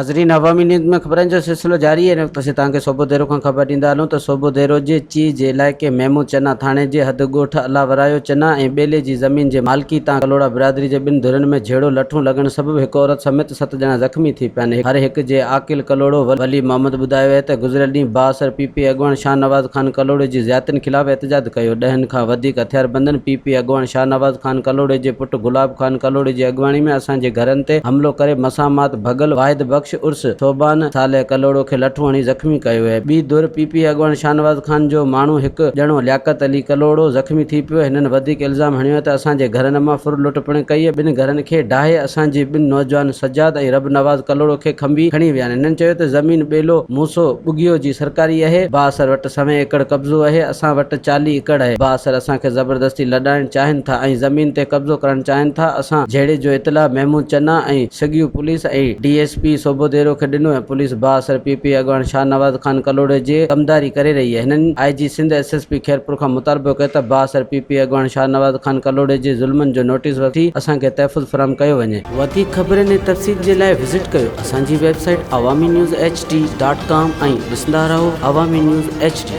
ناظرين عوامي نيوز ۾ خبرن جو سلسلو جاري آهي هن وقت اسين توهان کي صوبو ديرو کان خبر ڏيندا هلون ته صوبو ديرو جي چي جي علائقي ميمون چنا ٿاڻي جي حد ڳوٺ الله ورايو چنا ۽ ٻيلي جي زمين جي مالڪي تان ڪلهوڙا برادري جي ٻن ڌرين ۾ جهيڙو لٺون لڳڻ سبب هڪ عورت سميت ست ڄڻا زخمي ٿي پيا آهن هر هڪ جي عاقل ڪلهوڙو ولي محمد ٻڌايو آهي ته گذريل ڏينهن بااثر پي پي اڳواڻ شاهنواز خان ڪلهوڙي جي زيادتين خلاف احتجاج ڪيو ڏهن کان وڌيڪ هٿياربندن پي پي اڳواڻ شاهنواز خان ڪلهوڙي جي پٽ گلاب خان ڪلهوڙي جي اڳواڻي ۾ اسان جي گهرن تي حملو ڪري مسامات ڀڳل واحد بخش عرس ثوبان صالح ڪلهوڙو کي لٺون هڻي زخمي ڪيو ويو. ٻي ڌر پي پي اڳواڻ شاهنواز خان جو ماڻهو هڪ ڄڻو لياقت علي ڪلهوڙو زخمي ٿي پيو. هنن وڌيڪ الزام هڻيو ته اسان جي گهرن مان ڦر لٽ پڻ ڪئي، ٻن گهرن کي ڊاهي اسان جي ٻن نوجوان سجاد ۽ رب نواز ڪلهوڙو کي کنڀي کڻي ويا آهن. هنن چيو ته زمين ٻيلو موسو ٻگهيو جي سرڪاري اهي، بااثر وٽ سوين ايڪڙ قبضو اهي، اسان وٽ 40 ايڪڙ اهي، بااثر اسان کي زبردستي لڏائڻ چاهين ٿا ۽ زمين تي قبضو ڪرڻ چاهين ٿا، اسان جهيڙي جو اطلاع Mehmood Channa ۽ Sagio police ۽ D S P Sobhodero کي ڏنو ۽ پوليس بااثر پي پي اڳواڻ شاهنواز خان ڪلهوڙي جي ڪمداري ڪري رهي آهي. هنن I G Sindh S S P Khairpur کان مطالبو ڪيو ته بااثر پي پي اڳواڻ شاهنواز خان ڪلهوڙي جي ظلمن جو نوٽيس وٺي اسان کي تحفظ فراهم ڪيو وڃي. وڌيڪ خبرن ۽ تفصيل جي لاء وزٽ ڪيو اسان جي website Awami news H D dot com ۽ ڏسندا رهو عوامي نيوز ايڇ ڊي.